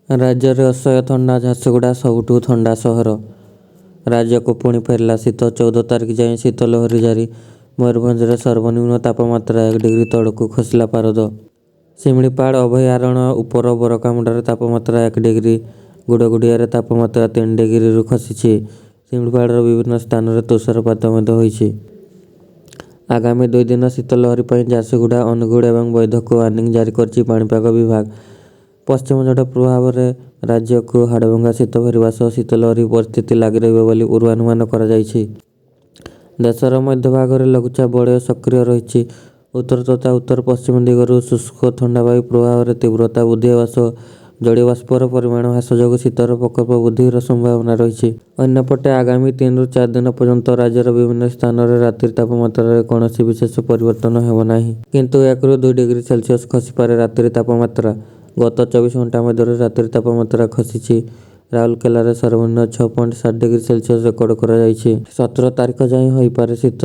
ରାଜ୍ୟରେ ଅସହ୍ୟ ଥଣ୍ଡା, ଝାରସୁଗୁଡ଼ା ସବୁଠୁ ଥଣ୍ଡା ସହର। ରାଜ୍ୟକୁ ପୁଣି ଫେରିଲା ଶୀତ, 14 ତାରିଖ ଯାଏଁ ଶୀତ ଲହରୀ ଜାରି। ମୟୂରଭଞ୍ଜରେ ସର୍ବନିମ୍ନ ତାପମାତ୍ରା 1 ଡିଗ୍ରୀ ତଳକୁ ଖସିଲା ପାରଦ। ଶିମିଳିପାଳ ଅଭୟାରଣ୍ୟ ଉପର ବରକାମୁଣ୍ଡାରେ ତାପମାତ୍ରା 1 ଡିଗ୍ରୀ, ଗୁଡ଼ଗୁଡ଼ିଆରେ ତାପମାତ୍ରା 3 ଡିଗ୍ରୀରୁ ଖସିଛି। ଶିମିଳିପାଳର ବିଭିନ୍ନ ସ୍ଥାନରେ ତୁଷାରପାତ ମଧ୍ୟ ହୋଇଛି। ଆଗାମୀ 2 ଦିନ ଶୀତ ଲହରୀ ପାଇଁ ଝାରସୁଗୁଡ଼ା, ଅନୁଗୁଳ ଏବଂ ବୌଦ୍ଧକୁ ୱାର୍ଣ୍ଣିଂ ଜାରି କରିଛି ପାଣିପାଗ ବିଭାଗ। ପଶ୍ଚିମ ଝଡ଼ ପ୍ରଭାବରେ ରାଜ୍ୟକୁ ହାଡ଼ଭଙ୍ଗା ଶୀତ ଫେରିବା ସହ ଶୀତ ଲହରୀ ପରିସ୍ଥିତି ଲାଗି ରହିବ ବୋଲି ପୂର୍ବାନୁମାନ କରାଯାଇଛି। ଦେଶର ମଧ୍ୟଭାଗରେ ଲଘୁଚାପ ବଳୟ ସକ୍ରିୟ ରହିଛି। ଉତ୍ତର ତଥା ଉତ୍ତର ପଶ୍ଚିମ ଦିଗରୁ ଶୁଷ୍କ ଥଣ୍ଡା ବାୟୁ ପ୍ରବାହର ତୀବ୍ରତା ବୃଦ୍ଧି ହେବା ସହ ଜଳୀୟବାଷ୍ପର ପରିମାଣ ହ୍ରାସ ଯୋଗୁଁ ଶୀତର ପ୍ରକୋପ ବୃଦ୍ଧିର ସମ୍ଭାବନା ରହିଛି। ଅନ୍ୟପଟେ ଆଗାମୀ 3ରୁ 4 ଦିନ ପର୍ଯ୍ୟନ୍ତ ରାଜ୍ୟର ବିଭିନ୍ନ ସ୍ଥାନରେ ରାତ୍ରି ତାପମାତ୍ରାରେ କୌଣସି ବିଶେଷ ପରିବର୍ତ୍ତନ ହେବ ନାହିଁ। କିନ୍ତୁ 1ରୁ 2 ଡିଗ୍ରୀ ସେଲସିୟସ ଖସିପାରେ ରାତ୍ରି ତାପମାତ୍ରା। ଗତ 24 ଘଣ୍ଟା ମଧ୍ୟରେ ରାତ୍ରି ତାପମାତ୍ରା ଖସିଛି। ରାଉରକେଲାରେ ସର୍ବନିମ୍ନ 6.7 ଡିଗ୍ରୀ ସେଲସିୟସ ରେକର୍ଡ କରାଯାଇଛି। 17 ତାରିଖ ଯାଏଁ ହୋଇପାରେ ଶୀତ।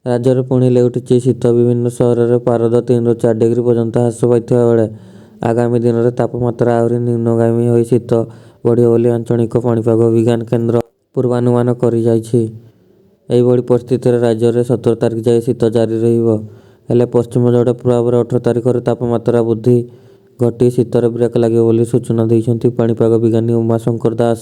ରାଜ୍ୟରେ ପୁଣି ଲେଉଟିଛି ଶୀତ। ବିଭିନ୍ନ ସହରରେ ପାରଦ 3ରୁ 4 ଡିଗ୍ରୀ ପର୍ଯ୍ୟନ୍ତ ହ୍ରାସ ପାଇଥିବା ବେଳେ ଆଗାମୀ ଦିନରେ ତାପମାତ୍ରା ଆହୁରି ନିମ୍ନଗାମୀ ହୋଇ ଶୀତ ବଢ଼ିବ ବୋଲି ଆଞ୍ଚଳିକ ପାଣିପାଗ ବିଜ୍ଞାନ କେନ୍ଦ୍ର ପୂର୍ବାନୁମାନ କରିଯାଇଛି। ଏଭଳି ପରିସ୍ଥିତିରେ ରାଜ୍ୟରେ 17 ତାରିଖ ଯାଏଁ ଶୀତ ଜାରି ରହିବ। ହେଲେ ପଶ୍ଚିମ ଝଡ଼ ପ୍ରଭାବରେ 18 ତାରିଖରୁ ତାପମାତ୍ରା ବୃଦ୍ଧି ଘଟି ଶୀତରେ ବ୍ରେକ୍ ଲାଗିବ ବୋଲି ସୂଚନା ଦେଇଛନ୍ତି ପାଣିପାଗ ବିଜ୍ଞାନୀ ଉମାଶଙ୍କର ଦାଶ।